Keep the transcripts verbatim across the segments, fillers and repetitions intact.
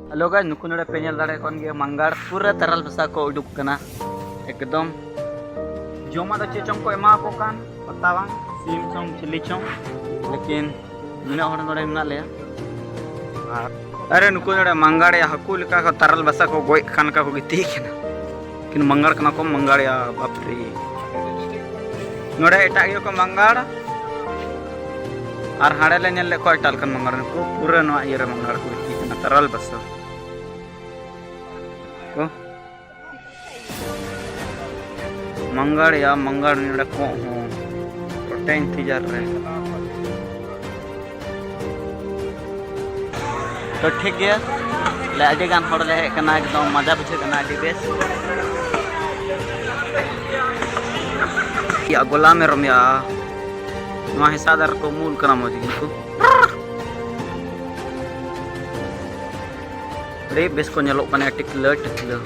Hello guys, ᱱᱩᱠᱩ ᱱᱚᱰᱮ ᱯᱮ ᱧᱮᱞ ᱫᱟᱲᱮᱭᱟᱜ ᱠᱟᱱ ᱜᱮᱭᱟ, ᱢᱟᱝᱜᱟᱲ ᱯᱩᱨᱟᱹ ᱛᱟᱨᱟᱞ ᱵᱟᱥᱟ ᱠᱚ ᱩᱰᱩᱠ ᱠᱟᱱᱟ ᱮᱠᱫᱚᱢ᱾ ᱡᱚᱢᱟᱜ ᱫᱚ ᱪᱮᱫ ᱪᱚᱝ ᱠᱚ ᱮᱢᱟ ᱠᱚ ᱠᱟᱱ, ᱯᱟᱛᱟ ᱵᱟᱝ, ᱥᱤᱢ ᱪᱚᱝ, ᱪᱤᱞᱤ ᱪᱚᱝ, ᱞᱮᱠᱤᱱ ᱱᱩᱱᱟᱹᱜ ᱦᱚᱲ ᱱᱚᱰᱮ ᱢᱮᱱᱟᱜ ᱞᱮᱭᱟ᱾ ᱟᱨ ᱟᱨᱮ, ᱱᱩᱠᱩ ᱱᱚᱰᱮ ᱢᱟᱝᱜᱟᱲ ᱭᱟ ᱦᱟᱹᱠᱩ ᱞᱮᱠᱟ ᱠᱚ ᱛᱟᱨᱟᱞ ᱵᱟᱥᱟ ᱠᱚ ᱜᱚᱡ ᱠᱟᱱ ᱞᱮᱠᱟ ᱠᱚ ᱜᱤᱛᱤᱡ ᱠᱟᱱᱟ᱾ ᱞᱮᱠᱤᱱ ᱢᱟᱝᱜᱟᱲ ᱠᱟᱱᱟ ᱠᱚ, ᱢᱟᱝᱜᱟᱲ ᱭᱟ, ᱵᱟᱯ ᱨᱮ᱾ ᱱᱚᱰᱮ ᱮᱴᱟᱜ ᱜᱮᱭᱟ ᱠᱚ ᱢᱟᱝᱜᱟᱲ᱾ ᱟᱨ ᱦᱟᱸᱰᱮ ᱞᱮ ᱧᱮᱞ ᱞᱮᱫ ᱠᱚᱣᱟ ᱮᱴᱟᱜ ᱞᱮᱠᱟᱱ ᱢᱟᱝᱜᱟᱲ᱾ ᱱᱩᱠᱩ ᱯᱩᱨᱟᱹ ᱱᱚᱣᱟ ᱤᱭᱟᱹ ᱨᱮ ᱢᱟᱝᱜᱟᱲ ᱠᱚ ᱜᱤᱛᱤᱡ ᱠᱟᱱᱟ, ᱛᱟᱨᱟᱞ ᱵᱟᱥᱟ ᱠᱚ᱾ ᱢᱟᱝᱜᱟᱲ ᱭᱟ, ᱢᱟᱝᱜᱟᱲ ᱱᱚᱰᱮ ᱠᱚᱸᱜ ᱦᱚᱸ᱾ ᱯᱨᱚᱴᱮᱱ ᱛᱷᱤᱡᱟᱨ ᱨᱮ᱾ ᱛᱚ ᱴᱷᱤᱠ ᱜᱮᱭᱟ, ᱞᱮ ᱟᱹᱰᱤ ᱜᱟᱱ ᱦᱚᱲ ᱞᱮ ᱦᱮᱡ ᱠᱟᱱᱟ, ᱮᱠᱫᱚᱢ ᱢᱟᱡᱟ ᱵᱩᱡᱷᱟᱹᱜ ᱠᱟᱱᱟ, ᱟᱹᱰᱤ ᱵᱮᱥ᱾ ᱭᱟ ᱜᱚᱞᱟ ᱢᱮᱨᱚᱢ ᱭᱟ, ᱱᱚᱣᱟ ᱦᱮᱸᱥᱟᱜ ᱫᱟᱨᱮ ᱠᱚ ᱩᱢᱩᱞ ᱠᱟᱱᱟ ᱢᱚᱡᱽ ᱜᱮ ᱱᱩᱠᱩ᱾ ᱟᱹᱰᱤ ᱵᱮᱥ ᱠᱚ ᱧᱮᱞᱚᱜ ᱠᱟᱱᱟ, ᱴᱤᱠᱞᱟᱹ ᱴᱤᱠᱞᱟᱹ᱾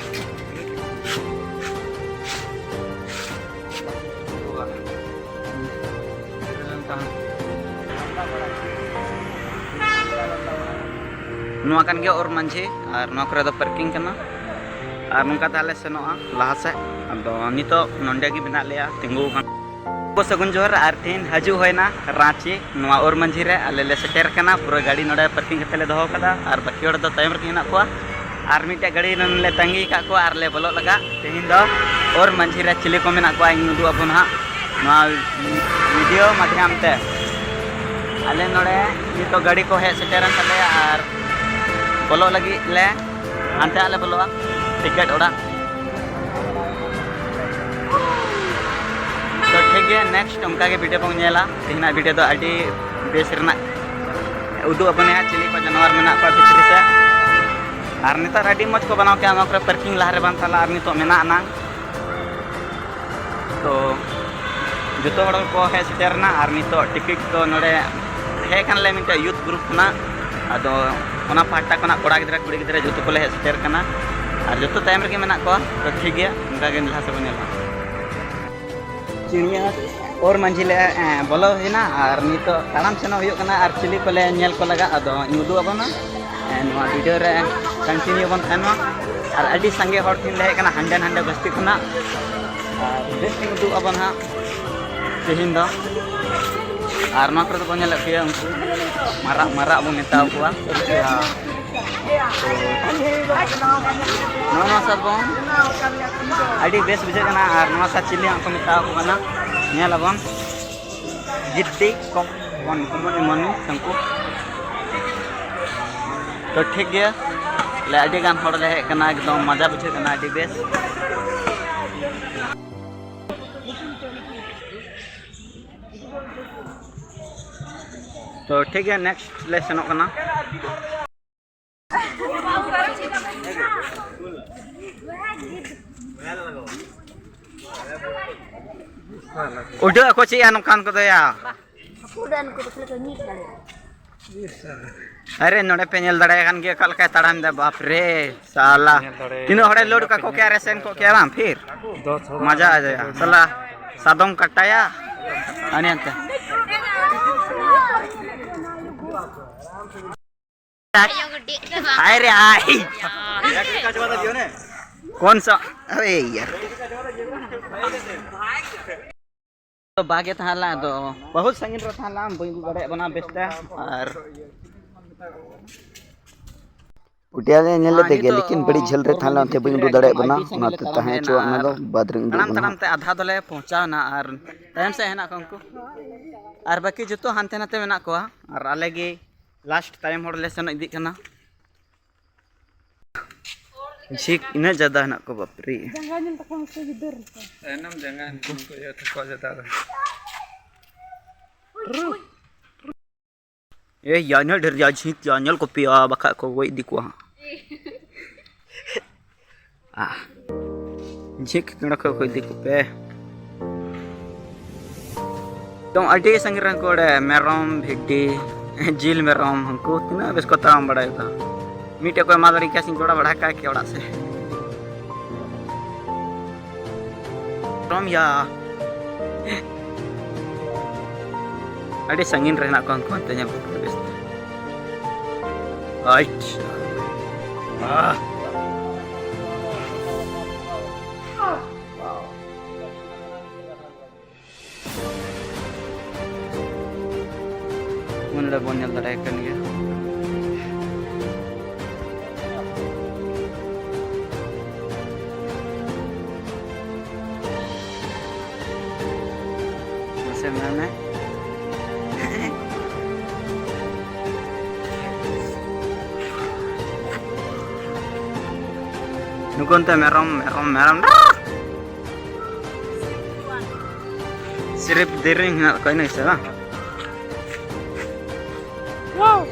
ᱱᱚᱣᱟ ᱠᱟᱱ ᱜᱮᱭᱟ ᱚᱨ ᱢᱟᱹᱡᱷᱤ, ᱟᱨ ᱱᱚᱣᱟ ᱠᱚᱨᱮ ᱫᱚ ᱯᱟᱨᱠᱤᱝ ᱠᱟᱱᱟ᱾ ᱟᱨ ᱱᱚᱝᱠᱟ ᱛᱮ ᱟᱞᱮ ᱥᱮᱱᱚᱜᱼᱟ ᱞᱟᱦᱟ ᱥᱮᱫ᱾ ᱟᱫᱚ ᱱᱤᱛᱚᱜ ᱱᱚᱸᱰᱮ ᱜᱮ ᱢᱮᱱᱟᱜ ᱞᱮᱭᱟ, ᱛᱤᱸᱜᱩ ᱟᱠᱟᱱ᱾ ᱥᱟᱹᱜᱩᱱ ᱡᱚᱦᱟᱨ, ᱟᱨ ᱛᱮᱦᱮᱧ ᱦᱟᱡᱩᱜ ᱦᱩᱭᱱᱟ ᱨᱟᱸᱪᱤ, ᱱᱚᱣᱟ ᱚᱨ ᱢᱟᱹᱡᱷᱤ ᱨᱮ ᱟᱞᱮ ᱞᱮ ᱥᱮᱴᱮᱨ ᱠᱟᱱᱟ᱾ ᱯᱩᱨᱟᱹ ᱜᱟᱹᱰᱤ ᱱᱚᱰᱮ ᱯᱟᱨᱠᱤᱝ ᱠᱟᱛᱮ ᱞᱮ ᱫᱚᱦᱚ ᱠᱟᱫᱟ, ᱟᱨ ᱵᱟᱹᱠᱤ ᱦᱚᱲ ᱫᱚ ᱛᱟᱭᱚᱢ ᱨᱮᱜᱮ ᱦᱮᱱᱟᱜ ᱠᱚᱣᱟ᱾ ᱟᱨ ᱢᱤᱫᱴᱮᱡ ᱜᱟᱹᱰᱤ ᱨᱮᱱ ᱞᱮ ᱛᱟᱺᱜᱤ ᱟᱠᱟᱫ ᱠᱚᱣᱟ ᱟᱨ ᱞᱮ ᱵᱚᱞᱚᱜ ᱞᱟᱜᱟᱜ᱾ ᱛᱮᱦᱮᱧ ᱫᱚ ᱚᱨ ᱢᱟᱹᱡᱷᱤ ᱨᱮ ᱪᱤᱞᱤ ᱠᱚ ᱢᱮᱱᱟᱜ ᱠᱚᱣᱟ, ᱤᱧ ᱩᱫᱩᱜ ᱟᱵᱚᱱ ᱦᱟᱸᱜ ᱱᱚᱣᱟ ᱵᱷᱤᱰᱤᱭᱳ ᱢᱟᱫᱽᱫᱷᱚᱢ ᱛᱮ᱾ ᱟᱞᱮ ᱱᱚᱰᱮ ᱱᱤᱛᱚᱜ ᱜᱟᱹᱰᱤ ᱠᱚ ᱦᱮᱡ ᱥᱮᱴᱮᱨᱮᱱ ᱛᱟᱞᱮᱭᱟ ᱟᱨ ᱵᱚᱞᱚᱜ ᱞᱟᱹᱜᱤᱫ ᱞᱮ ᱦᱟᱱᱛᱮ ᱦᱟᱸᱜ ᱞᱮ ᱵᱚᱞᱚᱜᱼᱟ ᱴᱤᱠᱤᱴ ᱚᱲᱟᱜ᱾ ᱛᱚ ᱴᱷᱤᱠ ᱜᱮᱭᱟ, ᱱᱮᱠᱥᱴ ᱚᱱᱠᱟ ᱜᱮ ᱵᱷᱤᱰᱤᱭᱳ ᱵᱚᱱ ᱧᱮᱞᱟ᱾ ᱛᱮᱦᱮᱧᱟᱜ ᱵᱷᱤᱰᱤᱭᱳ ᱫᱚ ᱟᱹᱰᱤ ᱵᱮᱥ ᱨᱮᱱᱟᱜ ᱩᱫᱩᱜ ᱟᱵᱚᱱᱟ ᱦᱟᱸᱜ, ᱪᱤᱞᱤ ᱠᱚ ᱡᱟᱱᱣᱟᱨ ᱢᱮᱱᱟᱜ ᱠᱚᱣᱟ ᱵᱷᱤᱛᱨᱤ ᱥᱮᱫ᱾ ᱟᱨ ᱱᱮᱛᱟᱨ ᱟᱹᱰᱤ ᱢᱚᱡᱽ ᱠᱚ ᱵᱮᱱᱟᱣ ᱠᱮᱜᱼᱟ, ᱱᱚᱣᱟ ᱠᱚᱨᱮ ᱯᱟᱨᱠᱤᱝ ᱞᱟᱦᱟ ᱨᱮ ᱵᱟᱝ ᱛᱟᱦᱮᱸ ᱞᱮᱱᱟ, ᱟᱨ ᱱᱤᱛᱚᱜ ᱢᱮᱱᱟᱜ ᱟᱱᱟ᱾ ᱛᱚ ᱡᱚᱛᱚ ᱦᱚᱲ ᱠᱚ ᱦᱮᱡ ᱥᱮᱴᱮᱨ ᱮᱱᱟ, ᱟᱨ ᱱᱤᱛᱚᱜ ᱴᱤᱠᱤᱴ ᱫᱚ ᱱᱚᱰᱮ ᱦᱮᱡ ᱠᱟᱱᱟᱞᱮ ᱢᱤᱫᱴᱮᱡ ᱭᱩᱛᱷ ᱜᱨᱩᱯ ᱠᱷᱚᱱᱟᱜ᱾ ᱟᱫᱚ ᱚᱱᱟ ᱯᱟᱦᱴᱟ ᱠᱷᱚᱱᱟᱜ ᱠᱚᱲᱟ ᱜᱤᱫᱽᱨᱟᱹ, ᱠᱩᱲᱤ ᱜᱤᱫᱽᱨᱟᱹ ᱡᱚᱛᱚ ᱠᱚᱞᱮ ᱦᱮᱡ ᱥᱮᱴᱮᱨ ᱠᱟᱱᱟ, ᱟᱨ ᱡᱚᱛᱚ ᱛᱟᱭᱚᱢ ᱨᱮᱜᱮ ᱢᱮᱱᱟᱜ ᱠᱚᱣᱟ᱾ ᱛᱚ ᱴᱷᱤᱠ ᱜᱮᱭᱟ, ᱚᱱᱠᱟ ᱜᱮ ᱞᱟᱦᱟ ᱥᱮᱫ ᱵᱚᱱ ᱧᱮᱞᱟ᱾ ᱪᱤᱲᱤᱭᱟᱹ ᱚᱨ ᱢᱟᱹᱡᱷᱤ ᱞᱮ, ᱮᱸ, ᱵᱚᱞᱚ ᱦᱩᱭᱱᱟ, ᱟᱨ ᱱᱤᱛᱚᱜ ᱛᱟᱲᱟᱢ ᱥᱮᱱᱚᱜ ᱦᱩᱭᱩᱜ ᱠᱟᱱᱟ, ᱟᱨ ᱪᱤᱞᱤ ᱠᱚᱞᱮ ᱧᱮᱞ ᱠᱚ ᱞᱟᱜᱟᱜ, ᱟᱫᱚ ᱤᱧ ᱩᱫᱩᱜ ᱟᱵᱚᱱᱟ᱾ ᱱᱚᱣᱟ ᱵᱷᱤᱰᱤᱭᱳ ᱨᱮ ᱠᱚᱱᱴᱤᱱᱤᱭᱩ ᱵᱚᱱ ᱛᱟᱦᱮᱱ ᱢᱟ᱾ ᱟᱨ ᱟᱹᱰᱤ ᱥᱟᱸᱜᱮ ᱦᱚᱲ ᱠᱤᱱ ᱦᱮᱡ ᱟᱠᱟᱱᱟ ᱦᱟᱸᱰᱮ ᱱᱟᱸᱰᱮ ᱵᱟᱥᱛᱤ ᱠᱷᱚᱱᱟᱜ᱾ ᱟᱨ ᱵᱮᱥ ᱴᱷᱤᱠ ᱩᱫᱩᱜ ᱟᱵᱚᱱ ᱦᱟᱸᱜ ᱛᱮᱦᱮᱧ ᱫᱚ᱾ ᱟᱨ ᱱᱚᱣᱟ ᱠᱚᱨᱮ ᱫᱚᱵᱚᱱ ᱧᱮᱞᱮᱫ ᱜᱮᱭᱟ ᱩᱱᱠᱩ ᱢᱟᱨᱟᱜ, ᱢᱟᱨᱟᱜ ᱵᱚᱱ ᱢᱮᱛᱟᱣ ᱠᱚᱣᱟ᱾ ᱛᱚ, ᱱᱚᱜᱼᱚ ᱱᱚᱣᱟ ᱥᱟᱛ ᱵᱚᱱ ᱟᱹᱰᱤ ᱵᱮᱥ ᱵᱩᱡᱷᱟᱹᱜ ᱠᱟᱱᱟ᱾ ᱟᱨ ᱱᱚᱣᱟ ᱥᱟᱛ ᱪᱤᱞᱤ ᱦᱟᱸᱜ ᱠᱚ ᱢᱮᱛᱟᱣ ᱠᱚ ᱠᱟᱱᱟ, ᱧᱮᱞ ᱟᱵᱚᱱ᱾ ᱜᱤᱫᱽᱫᱤ ᱠᱚ ᱵᱚᱱ ᱢᱚᱱᱮ ᱢᱚᱱᱮ ᱥᱟᱝᱠᱩ᱾ ᱛᱚ ᱴᱷᱤᱠ ᱜᱮᱭᱟ, ᱞᱮ ᱟᱹᱰᱤ ᱜᱟᱱ ᱦᱚᱲ ᱞᱮ ᱦᱮᱡ ᱠᱟᱱᱟ, ᱮᱠᱫᱚᱢ ᱢᱟᱡᱟ ᱵᱩᱡᱷᱟᱹᱜ ᱠᱟᱱᱟ ᱟᱹᱰᱤ ᱵᱮᱥ᱾ ᱛᱚ ᱴᱷᱤᱠ ᱜᱮᱭᱟ, ᱱᱮᱠᱥᱴ ᱞᱮ ᱥᱮᱱᱚᱜ ᱠᱟᱱᱟ᱾ ᱩᱰᱟᱹᱜ ᱟᱠᱚ ᱪᱮᱫ ᱭᱟ ᱱᱚᱝᱠᱟᱱ ᱠᱚᱫᱚ ᱭᱟ᱾ ᱦᱟᱹᱠᱩ ᱫᱚ ᱱᱩᱠᱩ ᱫᱚ ᱠᱷᱟᱹᱞᱤ ᱠᱚ ᱧᱤᱨ ᱫᱟᱲᱮᱭᱟᱜᱼᱟ᱾ ᱟᱨᱮ ᱱᱚᱰᱮ ᱯᱮ ᱧᱮᱞ ᱫᱟᱲᱮᱭᱟᱜ ᱠᱟᱱ ᱜᱮᱭᱟ ᱚᱠᱟ ᱞᱮᱠᱟᱭ ᱛᱟᱲᱟᱢ ᱮᱫᱟ, ᱵᱟᱯ ᱨᱮ ᱥᱟᱞᱟ᱾ ᱧᱮᱞ ᱫᱟᱲᱮ ᱛᱤᱱᱟᱹᱜ ᱦᱚᱲᱮ ᱞᱳᱰ ᱠᱟᱠᱚ ᱠᱮᱭᱟ ᱨᱮ ᱥᱮᱱ ᱠᱚᱜ ᱠᱮᱭᱟ ᱵᱟᱝ ᱯᱷᱤᱨ᱾ ᱫᱚᱥ ᱦᱚᱲ ᱢᱟᱡᱟ ᱟᱡᱟᱭᱟ ᱥᱟᱞᱟ᱾ ᱥᱟᱫᱚᱢ ᱠᱟᱴᱟᱭᱟ᱾ ᱦᱟᱱᱮ ᱦᱟᱱᱛᱮ᱾ हाय रे हाय। कौन सा? अरे यार। ᱛᱚ ᱵᱟᱜᱮ ᱛᱟᱦᱮᱸ ᱞᱮᱱᱟ, ᱟᱫᱚ ᱵᱚᱦᱩᱛ ᱥᱟᱺᱜᱤᱧ ᱨᱮ ᱛᱟᱦᱮᱸ ᱞᱮᱱᱟ, ᱵᱟᱹᱧ ᱩᱫᱩᱜ ᱫᱟᱲᱮᱭᱟᱜ ᱠᱟᱱᱟ ᱵᱮᱥ ᱛᱮ᱾ ᱟᱨ ᱯᱩᱴᱤᱭᱟ ᱞᱮ ᱧᱮᱞ ᱞᱮᱫᱮ ᱜᱮᱭᱟ, ᱱᱤᱛᱚᱜ ᱞᱮᱠᱤᱱ ᱵᱟᱹᱲᱤ ᱡᱷᱟᱹᱞ ᱨᱮ ᱛᱟᱦᱮᱸ ᱞᱮᱱ ᱛᱮ ᱵᱟᱹᱧ ᱩᱫᱩᱜ ᱫᱟᱲᱮᱭᱟᱜ ᱠᱟᱱᱟ᱾ ᱚᱱᱟᱛᱮ ᱛᱟᱦᱮᱸ ᱦᱚᱪᱚᱣᱟᱜ ᱢᱮ, ᱟᱫᱚ ᱵᱟᱫᱽ ᱨᱮᱧ ᱩᱫᱩᱜ ᱛᱟᱲᱟᱢ ᱟᱵᱚᱱᱟ ᱛᱟᱲᱟᱢ ᱦᱟᱸᱜ᱾ ᱛᱮ ᱟᱫᱷᱟ ᱫᱚᱞᱮ ᱯᱚᱦᱪᱟᱣ ᱮᱱᱟ᱾ ᱟᱨ ᱛᱟᱭᱚᱢ ᱥᱮᱫ ᱦᱮᱱᱟᱜ ᱠᱚᱣᱟ ᱩᱱᱠᱩ᱾ ᱟᱨ ᱵᱟᱹᱠᱤ ᱡᱚᱛᱚ ᱦᱟᱱᱛᱮ ᱱᱟᱛᱮ ᱢᱮᱱᱟᱜ ᱠᱚᱣᱟ᱾ ᱟᱨ ᱟᱞᱮ ᱜᱮ ᱞᱟᱥᱴ ᱛᱟᱭᱚᱢ ᱦᱚᱲ ᱞᱮ ᱥᱮᱱᱚᱜ ᱤᱫᱤᱜ ᱠᱟᱱᱟ᱾ ᱡᱷᱤᱠ ᱤᱱᱟᱹᱜ ᱡᱟᱫᱟ ᱦᱮᱱᱟᱜ ᱠᱚᱣᱟ, ᱵᱟᱯᱨᱮ᱾ ᱡᱟᱸᱜᱟ ᱧᱮᱞ ᱛᱟᱠᱚ ᱢᱮᱥᱮ ᱜᱤᱫᱟᱹᱨ ᱞᱮᱠᱟ᱾ ᱛᱟᱭᱱᱚᱢ ᱡᱟᱸᱜᱟ ᱧᱮᱞ ᱠᱚ ᱦᱩᱭᱩᱜᱼᱟ ᱛᱟᱠᱚᱣᱟ ᱡᱟᱫᱟ ᱫᱚ᱾ ᱮ ᱭᱟ, ᱤᱱᱟᱹᱜ ᱰᱷᱮᱨ ᱭᱟ ᱡᱷᱤᱠ ᱭᱟ, ᱧᱮᱞ ᱠᱚᱯᱮᱭᱟ, ᱵᱟᱠᱷᱟᱡ ᱠᱚ ᱜᱚᱡ ᱤᱫᱤ ᱠᱚᱣᱟ ᱦᱟᱸᱜ᱾ ᱟᱦ, ᱡᱷᱤᱠ ᱱᱚᱰᱮ ᱠᱷᱚᱡ ᱠᱚ ᱤᱫᱤ ᱠᱚᱯᱮ᱾ ᱮᱠᱫᱚᱢ ᱟᱹᱰᱤ ᱥᱟᱺᱜᱤᱧ ᱨᱮᱱ ᱠᱚ ᱚᱸᱰᱮ ᱢᱮᱨᱚᱢ, ᱵᱷᱤᱰᱤ, ᱡᱤᱞ ᱢᱮᱨᱚᱢ, ᱩᱱᱠᱩ ᱛᱤᱱᱟᱹᱜ ᱵᱮᱥ ᱠᱚ ᱛᱟᱲᱟᱢ ᱵᱟᱲᱟᱭᱮᱫᱟ᱾ ᱢᱤᱫᱴᱮᱡ ᱠᱚ ᱮᱢᱟ ᱫᱟᱲᱮ ᱠᱮᱭᱟ ᱥᱮᱧ ᱡᱚᱲᱟ ᱵᱟᱲᱟ ᱠᱟᱭ ᱠᱮᱭᱟ ᱚᱲᱟᱜ ᱥᱮᱫ᱾ ᱢᱮᱨᱚᱢ ᱭᱟ᱾ ᱟᱹᱰᱤ ᱥᱟᱺᱜᱤᱧ ᱨᱮ ᱦᱮᱱᱟᱜ ᱠᱚᱣᱟ ᱩᱱᱠᱩ, ᱚᱱᱛᱮ ᱧᱮᱞ ᱠᱚᱯᱮ ᱵᱮᱥ ᱛᱮ᱾ ᱟᱪᱪᱷᱟ᱾ ᱟᱦ᱾ ᱱᱚᱰᱮ ᱵᱚᱱ ᱧᱮᱞ ᱫᱟᱲᱮᱭᱟᱜ ᱠᱟᱱ ᱜᱮᱭᱟ᱾ ᱢᱟᱥᱮ ᱢᱮᱱ ᱢᱮ᱾ ᱱᱩᱠᱩ ᱚᱱᱛᱮ ᱢᱮᱨᱚᱢ, ᱢᱮᱨᱚᱢ, ᱢᱮᱨᱚᱢ᱾ ᱥᱤᱨᱤᱯ ᱫᱮᱨᱤᱧ ᱦᱮᱱᱟᱜ ᱠᱚᱣᱟ, ᱤᱱᱟᱹ ᱜᱮᱥᱮ ᱵᱟᱝ?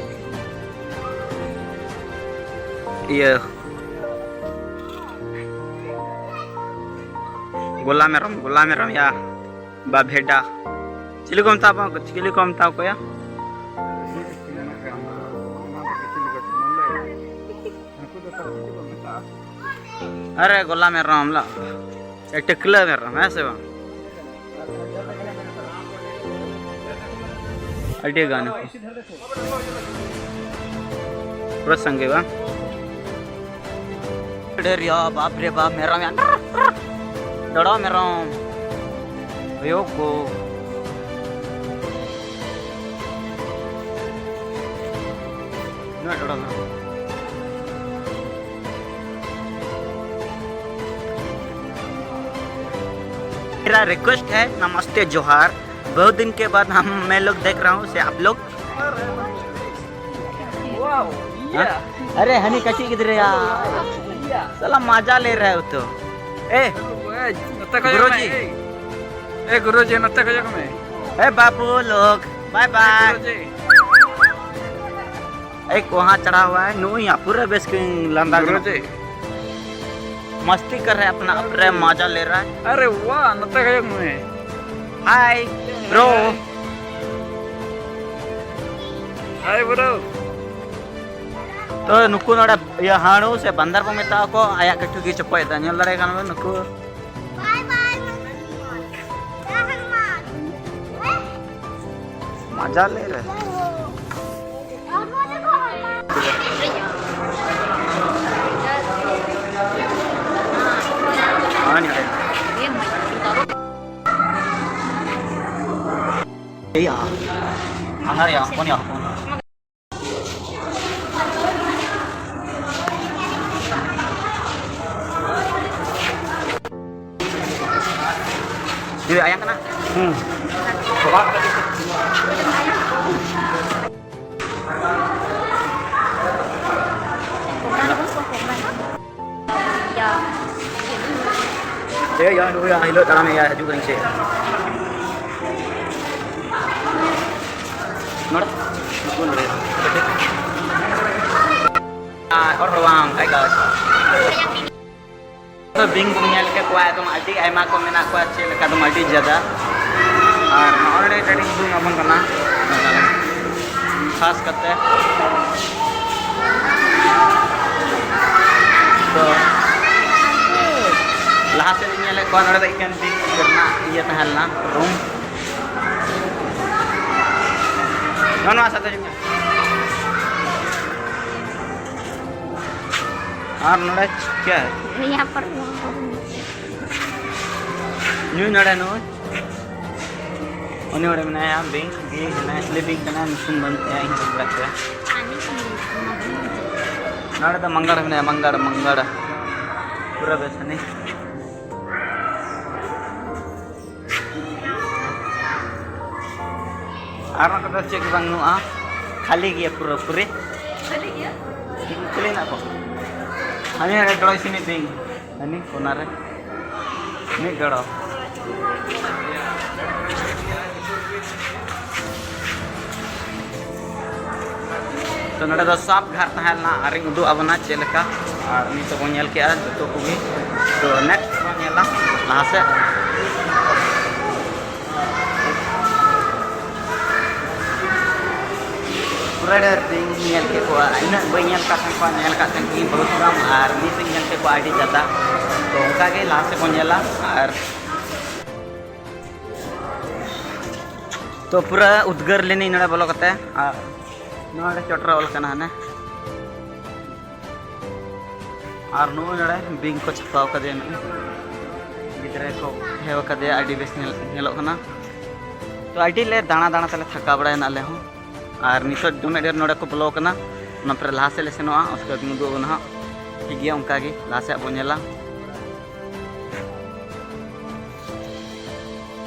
ᱤᱭᱟᱹ᱾ ᱜᱚᱞᱟ ᱢᱮᱨᱚᱢ, ᱜᱚᱞᱟ ᱢᱮᱨᱚᱢ ᱭᱟ᱾ ᱵᱟ ᱵᱷᱮᱰᱟ᱾ ᱪᱤᱞᱤ ᱠᱚ ᱢᱮᱛᱟ ᱠᱚᱣᱟ? ᱪᱤᱞᱤ ᱠᱚ ᱢᱮᱛᱟ ᱠᱚᱣᱟ? ᱟᱨᱮ ᱜᱚᱞᱟ ᱢᱮᱨᱚᱢ ᱞᱟ᱾ ᱮ ᱴᱤᱠᱞᱟᱹ ᱢᱮᱨᱚᱢ, ᱦᱮᱸ ᱥᱮ ᱵᱟᱝ? ᱟᱹᱰᱤ ᱜᱟᱱ ᱠᱚ᱾ ᱯᱩᱨᱟᱹ ᱥᱟᱸᱜᱮ ᱵᱟᱝ? ᱰᱷᱮᱨ ᱭᱟ, ᱵᱟᱯ ᱨᱮ ᱵᱟᱯ, ᱢᱮᱨᱚᱢ ᱭᱟ᱾ ᱰᱚᱲᱚ ᱢᱮᱨᱚᱢ᱾ ᱦᱩᱭᱩᱜ ᱠᱚ᱾ ᱱᱩᱭ ᱰᱚᱲᱚ ᱢᱮᱨᱚᱢ᱾ मेरा रिक्वेस्ट है, नमस्ते जोहार। बहुत दिन के बाद हम, मैं लोग देख रहा हूँ से आप लोग। हाँ? अरे हनी कची किधर है यार? साला मजा ले रहा है वो तो। ए, गुरुजी। ए गुरुजी, नत्ते को जगह में। ए बाबू लोग, बाय बाय। गुरुजी। एक वहाँ चढ़ा हुआ है, नू यहाँ पूरा बेस किंग लंदन। गुरुजी। मस्ती कर रहा है अपना, अपने मजा ले रहा है। अरे वाह, नत्ते को जगह में। Hi bro. Hi bro. ᱛᱚ ᱱᱩᱠᱩ ᱱᱚᱰᱮ ᱤᱭᱟᱹ ᱦᱟᱹᱬᱩ ᱥᱮ ᱵᱟᱱᱫᱟᱨ ᱵᱚ ᱢᱮᱛᱟ ᱠᱚ, ᱟᱭᱟᱜ ᱠᱟᱹᱴᱩᱵ ᱜᱮ ᱪᱚᱯᱚᱡ ᱮᱫᱟ᱾ ᱧᱮᱞ ᱫᱟᱲᱮᱭᱟᱜ ᱠᱟᱱᱟ ᱵᱚᱱ ᱱᱩᱠᱩ᱾ ᱵᱟᱭ ᱵᱟᱭ᱾ ᱢᱟᱡᱟ ᱞᱮ ᱨᱮ᱾ ᱭᱟ᱾ ᱦᱟᱱᱦᱟᱨ ᱭᱟ, ᱦᱚᱯᱚᱱ ᱭᱟ, ᱦᱚᱯᱚᱱ᱾ ᱤᱧ ᱫᱚ ᱟᱭᱟᱝ ᱠᱟᱱᱟ? ᱦᱩᱸ᱾ ᱭᱟ᱾ ᱮ ᱭᱟ, ᱱᱩᱭ ᱦᱤᱞᱳᱜ ᱛᱟᱲᱟᱢᱮ ᱭᱟ, ᱦᱤᱡᱩᱜ ᱠᱟᱹᱱᱟᱹᱧ ᱥᱮ᱾ ᱱᱚᱰᱮ, ᱱᱚᱰᱮ, ᱱᱚᱰᱮ᱾ ᱟᱨ ᱦᱚᱲ ᱦᱚᱲ ᱵᱟᱝ, ᱟᱭ ᱜᱟᱰ᱾ ᱛᱚ ᱵᱤᱧ ᱵᱚᱱ ᱧᱮᱞ ᱠᱮᱫ ᱠᱚᱣᱟ, ᱮᱠᱫᱚᱢ ᱟᱹᱰᱤ ᱟᱭᱢᱟ ᱠᱚ ᱢᱮᱱᱟᱜ ᱠᱚᱣᱟ, ᱪᱮᱫ ᱞᱮᱠᱟ ᱮᱠᱫᱚᱢ ᱟᱹᱰᱤ ᱡᱟᱫᱟ᱾ ᱟᱨ ᱱᱚᱜᱼᱚᱭ ᱱᱚᱰᱮ ᱠᱟᱹᱴᱤᱡ ᱩᱫᱩᱜ ᱟᱵᱚᱱ ᱠᱟᱱᱟ, ᱠᱷᱟᱥ ᱠᱟᱛᱮ ᱛᱚ ᱞᱟᱦᱟ ᱥᱮᱫ ᱤᱧ ᱧᱮᱞᱮᱫ ᱠᱚᱣᱟ, ᱱᱚᱰᱮ ᱫᱚ ᱮᱠᱮᱱ ᱵᱤᱧ ᱨᱮᱱᱟᱜ ᱤᱭᱟᱹ ᱛᱟᱦᱮᱸ ᱞᱮᱱᱟ, ᱨᱩᱢ᱾ ᱱᱚᱣᱟ ᱥᱟᱛᱮ ᱦᱤᱡᱩᱜ ᱢᱮ᱾ ᱟᱨ ᱱᱚᱰᱮ ᱪᱤᱠᱟᱹ? ᱱᱤᱭᱟᱹ ᱯᱚᱨ ᱱᱚᱣᱟ ᱯᱚᱨ᱾ ᱱᱩᱭ ᱱᱚᱰᱮ ᱱᱩᱭ᱾ ᱩᱱᱤ ᱱᱚᱰᱮ ᱢᱮᱱᱟᱭᱟ, ᱵᱤᱧ, ᱵᱤᱧ ᱦᱮᱱᱟᱭᱟ, ᱪᱤᱞᱤ ᱵᱤᱧ ᱠᱟᱱᱟᱭ, ᱧᱩᱛᱩᱢ ᱵᱟᱹᱱᱩᱜ ᱛᱟᱭᱟ, ᱤᱧ ᱦᱚᱸ ᱵᱟᱹᱧ ᱵᱟᱲᱟᱭ ᱛᱟᱭᱟ᱾ ᱱᱚᱰᱮ ᱫᱚ ᱢᱟᱝᱜᱟᱲ ᱢᱮᱱᱟᱭᱟ, ᱢᱟᱝᱜᱟᱲ, ᱢᱟᱝᱜᱟᱲ᱾ ᱯᱩᱨᱟᱹ ᱵᱮᱥ ᱦᱟᱹᱱᱤ᱾ ᱟᱨ ᱱᱚᱛᱮ ᱫᱚ ᱪᱮᱫ ᱜᱮ ᱵᱟᱹᱱᱩᱜᱼᱟ, ᱠᱷᱟᱹᱞᱤ ᱜᱮᱭᱟ ᱯᱩᱨᱟᱹ ᱯᱩᱨᱤ᱾ ᱠᱷᱟᱹᱞᱤ ᱜᱮᱭᱟ? ᱠᱷᱟᱹᱞᱤ ᱦᱮᱱᱟᱜ ᱠᱚ᱾ ᱦᱟᱱᱮ ᱦᱟᱱᱮ ᱰᱚᱭ ᱥᱤᱱᱤ ᱵᱤᱧ, ᱦᱟᱹᱱᱤ ᱠᱚᱱᱟ ᱨᱮ ᱢᱤᱫ ᱰᱚᱲᱚ᱾ ᱛᱚ ᱱᱚᱰᱮ ᱫᱚ ᱥᱟᱯ ᱜᱷᱟᱴ ᱛᱟᱦᱮᱸ ᱞᱮᱱᱟ, ᱟᱨᱤᱧ ᱩᱫᱩᱜ ᱟᱵᱚᱱᱟ ᱪᱮᱫ ᱞᱮᱠᱟ᱾ ᱟᱨ ᱱᱤᱛᱚᱜ ᱵᱚᱱ ᱧᱮᱞ ᱠᱮᱜᱼᱟ ᱡᱚᱛᱚ ᱠᱚᱜᱮ᱾ ᱛᱚ ᱱᱮᱠᱥᱴ ᱵᱚᱱ ᱧᱮᱞᱟ ᱞᱟᱦᱟ ᱥᱮᱫ᱾ ᱯᱩᱨᱟᱹ ᱰᱷᱮᱨ ᱵᱤᱧ ᱧᱮᱞ ᱠᱮᱫ ᱠᱚᱣᱟ, ᱤᱱᱟᱹᱜ ᱵᱟᱹᱧ ᱧᱮᱞ ᱠᱟᱜ ᱛᱟᱦᱮᱸ ᱠᱚᱣᱟ, ᱧᱮᱞ ᱠᱟᱜ ᱛᱟᱦᱮᱸ ᱠᱚᱣᱟᱧ ᱵᱚᱦᱩᱛ ᱠᱚᱢ, ᱟᱨ ᱱᱤᱛ ᱤᱧ ᱧᱮᱞ ᱠᱮᱫ ᱠᱚᱣᱟ ᱟᱹᱰᱤ ᱡᱟᱫᱟ᱾ ᱛᱚ ᱚᱱᱠᱟ ᱜᱮ ᱞᱟᱦᱟ ᱥᱮᱫ ᱵᱚᱱ ᱧᱮᱞᱟ᱾ ᱟᱨ ᱛᱚ ᱯᱩᱨᱟᱹ ᱩᱫᱽᱜᱟᱹᱨ ᱞᱮᱱᱟᱹᱧ ᱱᱚᱰᱮ ᱵᱚᱞᱚ ᱠᱟᱛᱮ᱾ ᱟᱨ ᱱᱚᱰᱮ ᱪᱚᱴ ᱨᱮ ᱚᱞ ᱠᱟᱱᱟ ᱦᱟᱱᱮ᱾ ᱟᱨ ᱱᱚᱜᱼᱚᱭ ᱱᱚᱰᱮ ᱵᱤᱧ ᱠᱚ ᱪᱷᱟᱯᱟᱣ ᱠᱟᱫᱮᱭᱟ, ᱱᱚᱜᱼᱚᱭ ᱜᱤᱫᱽᱨᱟᱹ ᱠᱚ ᱦᱮᱣ ᱠᱟᱫᱮᱭᱟ, ᱟᱹᱰᱤ ᱵᱮᱥ ᱧᱮᱞ-, ᱧᱮᱞᱚᱜ ᱠᱟᱱᱟ᱾ ᱛᱚ ᱟᱹᱰᱤ ᱞᱮ ᱫᱟᱬᱟ ᱫᱟᱬᱟ ᱛᱮᱞᱮ ᱛᱷᱟᱠᱟᱣ ᱵᱟᱲᱟᱭᱮᱱᱟ ᱟᱞᱮ ᱦᱚᱸ᱾ ᱟᱨ ᱱᱤᱛᱚᱜ ᱫᱚᱢᱮ ᱰᱷᱮᱨ ᱱᱚᱰᱮ ᱠᱚ ᱵᱚᱞᱚ ᱠᱟᱱᱟ᱾ ᱚᱱᱟ ᱯᱚᱨᱮ ᱞᱟᱦᱟ ᱥᱮᱫ ᱞᱮ ᱥᱮᱱᱚᱜᱼᱟ, ᱩᱥᱠᱮ ᱵᱟᱫ ᱩᱫᱩᱜ ᱟᱵᱚᱱᱟ ᱦᱟᱸᱜ᱾ ᱴᱷᱤᱠ ᱜᱮᱭᱟ, ᱚᱱᱠᱟ ᱜᱮ ᱞᱟᱦᱟ ᱥᱮᱫ ᱵᱚᱱ ᱧᱮᱞᱟ᱾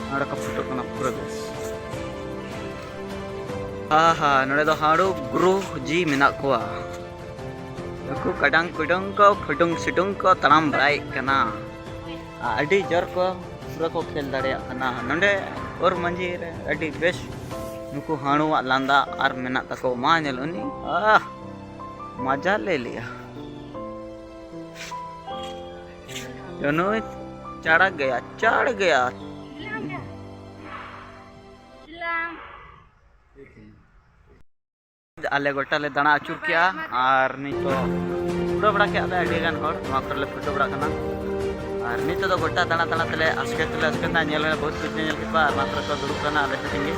ᱱᱚᱰᱮ ᱠᱚ ᱯᱷᱳᱴᱳ ᱠᱟᱱᱟ ᱯᱩᱨᱟᱹ ᱵᱮᱥ᱾ ᱦᱟ ᱦᱟ, ᱱᱚᱰᱮ ᱫᱚ ᱦᱟᱹᱲᱩ ᱜᱩᱨᱩ ᱡᱤ ᱢᱮᱱᱟᱜ ᱠᱚᱣᱟ᱾ ᱱᱩᱠᱩ ᱠᱟᱰᱟᱝ ᱠᱩᱰᱩᱝ ᱠᱚ ᱯᱷᱩᱰᱩᱝ ᱥᱤᱰᱩᱝ ᱠᱚ ᱛᱟᱲᱟᱢ ᱵᱟᱲᱟᱭᱮᱫ ᱠᱟᱱᱟ᱾ ᱟᱹᱰᱤ ᱡᱳᱨ ᱠᱚ ᱯᱩᱨᱟᱹ ᱠᱚ ᱠᱷᱮᱞ ᱫᱟᱲᱮᱭᱟᱜ ᱠᱟᱱᱟ᱾ ᱱᱚᱰᱮ ᱚᱨ ᱢᱟᱺᱡᱷᱤ ᱨᱮ ᱟᱹᱰᱤ ᱵᱮᱥ ᱱᱩᱠᱩ ᱦᱟᱹᱲᱩᱣᱟᱜ ᱞᱟᱸᱫᱟ ᱟᱨ ᱢᱮᱱᱟᱜ ᱛᱟᱠᱚ᱾ ᱢᱟ ᱧᱮᱞ ᱩᱱᱤ, ᱟᱦ, ᱢᱟᱡᱟ ᱞᱮ ᱞᱮᱭᱟ᱾ ᱡᱚᱱᱚᱭ ᱪᱟᱲᱟ ᱜᱮᱭᱟ, ᱪᱟᱲ ᱜᱮᱭᱟ᱾ ᱟᱞᱮ ᱜᱚᱴᱟ ᱞᱮ ᱫᱟᱬᱟ ᱟᱹᱪᱩᱨ ᱠᱮᱜᱼᱟ ᱟᱨ ᱱᱤᱛᱚᱜ ᱯᱷᱳᱴᱳ ᱵᱟᱲᱟ ᱠᱮᱜᱼᱟ ᱞᱮ ᱟᱹᱰᱤ ᱜᱟᱱ ᱦᱚᱲ ᱱᱚᱣᱟ ᱠᱚᱨᱮ ᱞᱮ ᱯᱷᱳᱴᱳ ᱵᱟᱲᱟ ᱠᱟᱱᱟ᱾ ᱟᱨ ᱱᱤᱛᱚᱜ ᱫᱚ ᱜᱚᱴᱟ ᱫᱟᱬᱟ ᱫᱟᱬᱟ ᱛᱮᱞᱮ ᱟᱥᱠᱮᱛ ᱛᱮᱞᱮ ᱟᱥᱠᱮᱛ ᱮᱱᱟ, ᱧᱮᱞ ᱦᱚᱸ ᱵᱚᱦᱩᱛ ᱠᱩᱪ ᱞᱮ ᱧᱮᱞ ᱠᱮᱫ ᱠᱚᱣᱟ ᱟᱨ ᱱᱚᱣᱟ ᱠᱚᱨᱮ ᱠᱚ ᱫᱩᱲᱩᱵ ᱠᱟᱱᱟ ᱟᱞᱮ ᱥᱮᱫ ᱜᱮ᱾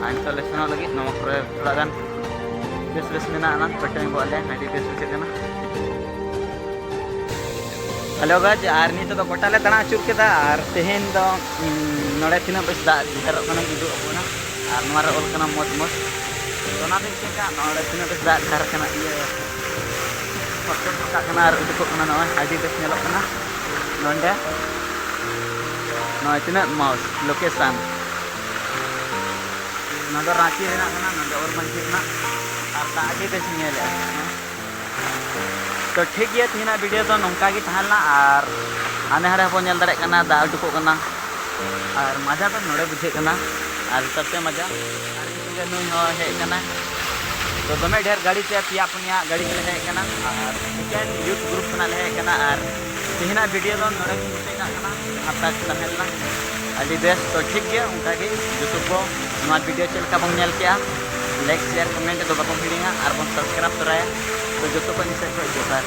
ᱟᱨ ᱱᱤᱛᱚᱜ ᱞᱮ ᱥᱮᱱᱚᱜ ᱞᱟᱹᱜᱤᱫ ᱱᱚᱣᱟ ᱠᱚᱨᱮ ᱛᱷᱚᱲᱟ ᱜᱟᱱ ᱵᱮᱥ ᱵᱮᱥ ᱢᱮᱱᱟᱜᱼᱟ, ᱯᱷᱳᱴᱳᱧ ᱜᱚᱜ ᱟᱞᱮ ᱟᱹᱰᱤ ᱵᱮᱥ ᱵᱩᱡᱷᱟᱹᱜ ᱠᱟᱱᱟ᱾ ᱦᱮᱞᱳ ᱜᱟᱭᱡ, ᱟᱨ ᱱᱤᱛᱚᱜ ᱫᱚ ᱜᱚᱴᱟ ᱞᱮ ᱫᱟᱬᱟ ᱟᱹᱪᱩᱨ ᱠᱮᱫᱟ᱾ ᱟᱨ ᱛᱮᱦᱮᱧ ᱫᱚ, ᱩᱸ, ᱱᱚᱰᱮ ᱛᱤᱱᱟᱹᱜ ᱵᱮᱥ ᱫᱟᱜ ᱰᱷᱮᱨᱚᱜ ᱠᱟᱱᱟ, ᱩᱫᱩᱜ ᱟᱵᱚᱱᱟ᱾ ᱟᱨ ᱱᱚᱣᱟ ᱨᱮ ᱚᱞ ᱠᱟᱱᱟ ᱢᱚᱡᱽ ᱢᱚᱡᱽ᱾ ᱛᱚ ᱚᱱᱟ ᱫᱚᱧ ᱪᱮᱠᱟ, ᱱᱚᱰᱮ ᱛᱤᱱᱟᱹᱜ ᱵᱮᱥ ᱫᱟᱜ ᱰᱷᱮᱨ ᱠᱟᱱᱟ, ᱤᱭᱟᱹ, ᱯᱷᱚᱴᱠᱚ ᱯᱷᱚᱴᱠᱟᱜ ᱠᱟᱱᱟ ᱟᱨ ᱩᱰᱩᱠᱚᱜ ᱠᱟᱱᱟ, ᱱᱚᱜᱼᱚᱭ ᱟᱹᱰᱤ ᱵᱮᱥ ᱧᱮᱞᱚᱜ ᱠᱟᱱᱟ ᱱᱚᱰᱮ᱾ ᱱᱚᱜᱼᱚᱭ ᱛᱤᱱᱟᱹᱜ ᱢᱚᱡᱽ ᱞᱳᱠᱮᱥᱚᱱ᱾ ᱱᱚᱣᱟ ᱫᱚ ᱨᱟᱸᱪᱤ ᱨᱮᱱᱟᱜ ᱠᱟᱱᱟ, ᱱᱚᱣᱟ ᱫᱚ ᱚᱨ ᱢᱟᱹᱡᱷᱤ ᱨᱮᱱᱟᱜ᱾ ᱟᱨ ᱫᱟᱜ ᱟᱹᱰᱤ ᱵᱮᱥ ᱧᱮᱞᱮᱜᱼᱟ᱾ ᱛᱚ ᱴᱷᱤᱠ ᱜᱮᱭᱟ, ᱛᱮᱦᱮᱧᱟᱜ ᱵᱷᱤᱰᱤᱭᱳ ᱫᱚ ᱱᱚᱝᱠᱟ ᱜᱮ ᱛᱟᱦᱮᱸ ᱞᱮᱱᱟ᱾ ᱟᱨ ᱦᱟᱱᱮ ᱦᱟᱸᱰᱮ ᱵᱚᱱ ᱧᱮᱞ ᱫᱟᱲᱮᱭᱟᱜ ᱠᱟᱱᱟ, ᱫᱟᱜ ᱩᱰᱩᱠᱚᱜ ᱠᱟᱱᱟ᱾ ᱟᱨ ᱢᱟᱡᱟ ᱫᱚ ᱱᱚᱰᱮ ᱵᱩᱡᱷᱟᱹᱜ ᱠᱟᱱᱟ, ᱟᱨ ᱥᱚᱵᱥᱮ ᱢᱟᱡᱟ᱾ ᱟᱨ ᱤᱧ ᱥᱚᱸᱜᱮ ᱱᱩᱭ ᱦᱚᱸ ᱦᱮᱡ ᱠᱟᱱᱟᱭ᱾ ᱛᱚ ᱫᱚᱢᱮ ᱰᱷᱮᱨ ᱜᱟᱹᱰᱤ ᱛᱮ ᱯᱮᱭᱟ ᱯᱩᱱᱭᱟ ᱜᱟᱹᱰᱤ ᱛᱮᱞᱮ ᱦᱮᱡ ᱠᱟᱱᱟ, ᱟᱨ ᱢᱤᱫᱴᱮᱱ ᱭᱩᱛᱷ ᱜᱨᱩᱯ ᱠᱷᱚᱱᱟᱜ ᱞᱮ ᱦᱮᱡ ᱠᱟᱱᱟ᱾ ᱟᱨ ᱛᱮᱦᱮᱧᱟᱜ ᱵᱷᱤᱰᱤᱭᱳ ᱫᱚ ᱱᱚᱰᱮ ᱜᱮᱧ ᱢᱩᱪᱟᱹᱫ ᱠᱟᱜ ᱠᱟᱱᱟ᱾ ᱟᱯᱮ ᱠᱚ ᱛᱟᱦᱮᱸ ᱞᱮᱱᱟ ᱟᱹᱰᱤ ᱵᱮᱥ᱾ ᱛᱚ ᱴᱷᱤᱠ ᱜᱮᱭᱟ, ᱚᱱᱠᱟ ᱜᱮ ᱡᱚᱛᱚ ᱠᱚ ᱱᱚᱣᱟ ᱵᱷᱤᱰᱤᱭᱳ ᱪᱮᱫ ᱞᱮᱠᱟ ᱵᱚᱱ ᱧᱮᱞ ᱠᱮᱜᱼᱟ, ᱞᱟᱭᱤᱠ, ᱥᱮᱭᱟᱨ, ᱠᱚᱢᱮᱱᱴ ᱫᱚ ᱵᱟᱵᱚᱱ ᱦᱤᱲᱤᱧᱟ, ᱟᱨ ᱵᱚᱱ ᱥᱟᱵᱥᱠᱨᱟᱭᱤᱵ ᱛᱚᱨᱟᱭᱟ᱾ ᱛᱚ ᱡᱚᱛᱚ ᱠᱚ ᱤᱧ ᱥᱮᱫ ᱠᱷᱚᱱ ᱡᱚᱦᱟᱨ᱾